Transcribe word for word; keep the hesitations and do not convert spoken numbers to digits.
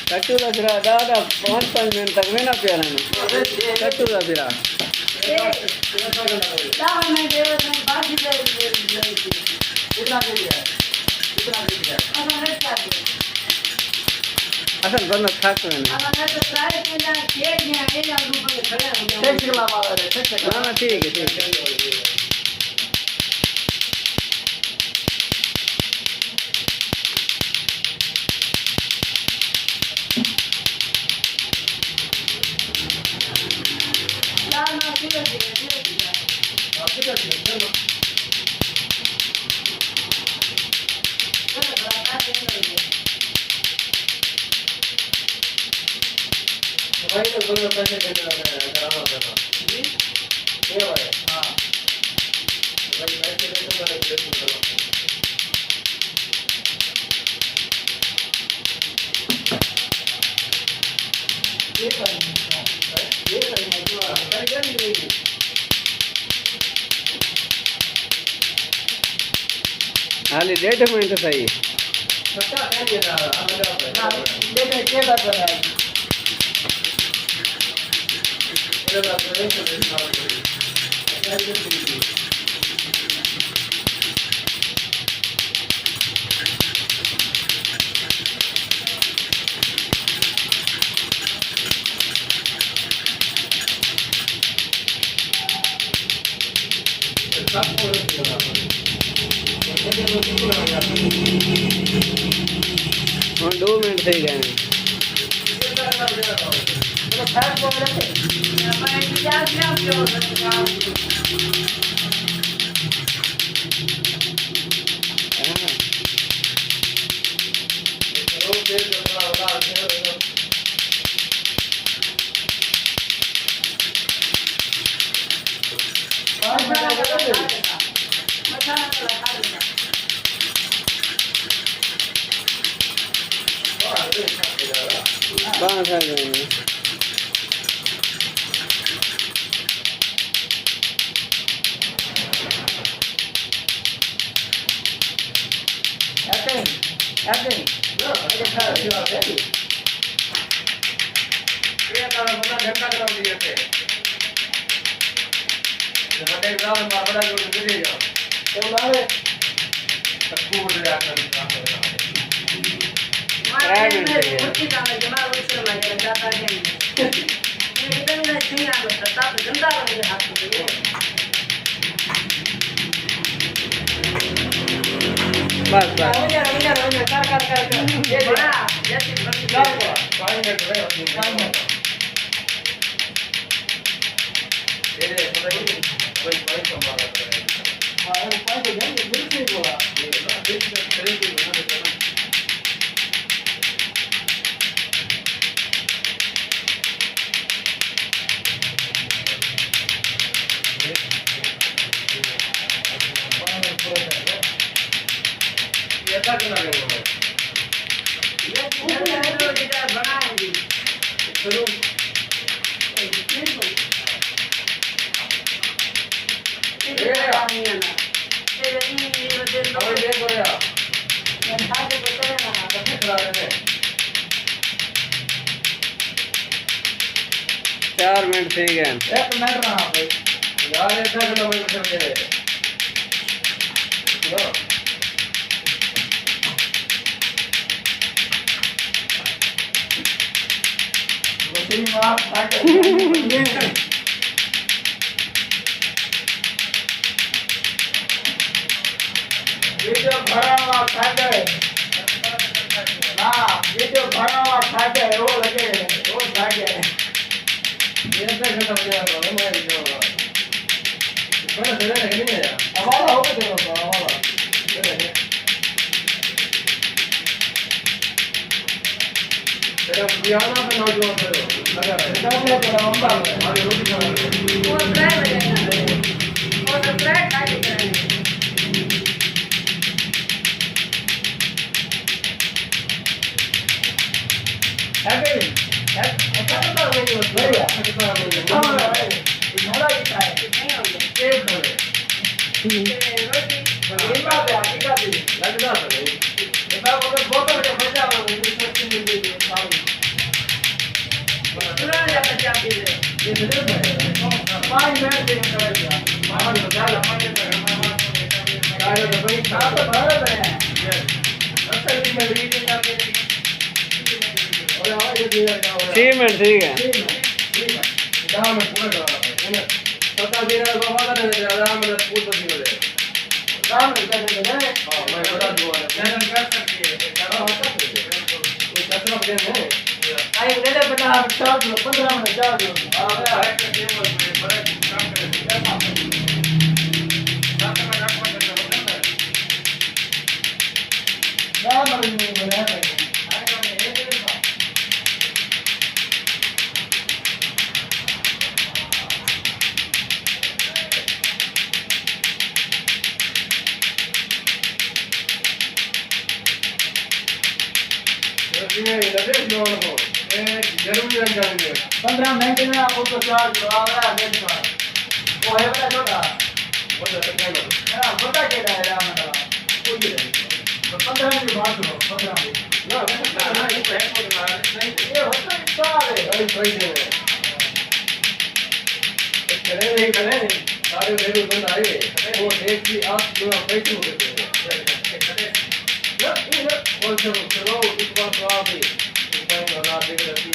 کٹو دا سرا دا دا پانچ پانچ منٹ تک میں نہ پیا رہنا۔ کٹو دا سرا۔ اصل بندہ تھک ویندے۔ نہ، نہ، ٹھیک ہے، ٹھیک ہے۔ حالی ݙیڈھ منٹ سہی۔ ہݨ ݙو منٹ تھی ڳئے۔ بس، بس۔ چار منٹ تھی ڳئے۔ ہک منٹ رہا بھائی۔ یار، ادھا کلو میٹر چل ڳئے۔ وسیم آپ تھک گئے۔ ویڈیو بھرا ہوا تھک گئے۔ ہاں، ویڈیو بھرا ہوا تھک گئے، وہ لگے، وہ تھک گئے۔ یہ اندر ختم ہو جائے گا، ہمارے جو ہوگا۔ بڑا سویرے نہیں ہے یار۔ حوالہ ہو کے دینا تھا، حوالہ۔ یہ دیکھیں۔ چھ منٹ ٹھیک ہے۔ پندرہ منٹ میں آپ کو چارج کروا رہا ہے۔ وہ ہے بڑا چھوٹا۔ ہاں، بڑا کہہ رہا ہے یار، مطلب، کوئی نہیں۔ تو پندرہ منٹ بعد کرو، پندرہ منٹ۔ یہ ہوتا ہے، سارے۔ کھڑے نہیں، کھڑے نہیں۔ سارے بھیڑو بند آئے۔ وہ دیکھ کے آپ جو پیسے ہو گئے۔ نہ، یہ نہ، اور چلو، چلو، اس بار تو آ گئی۔ اس بار تو حالات دیکھ رہے۔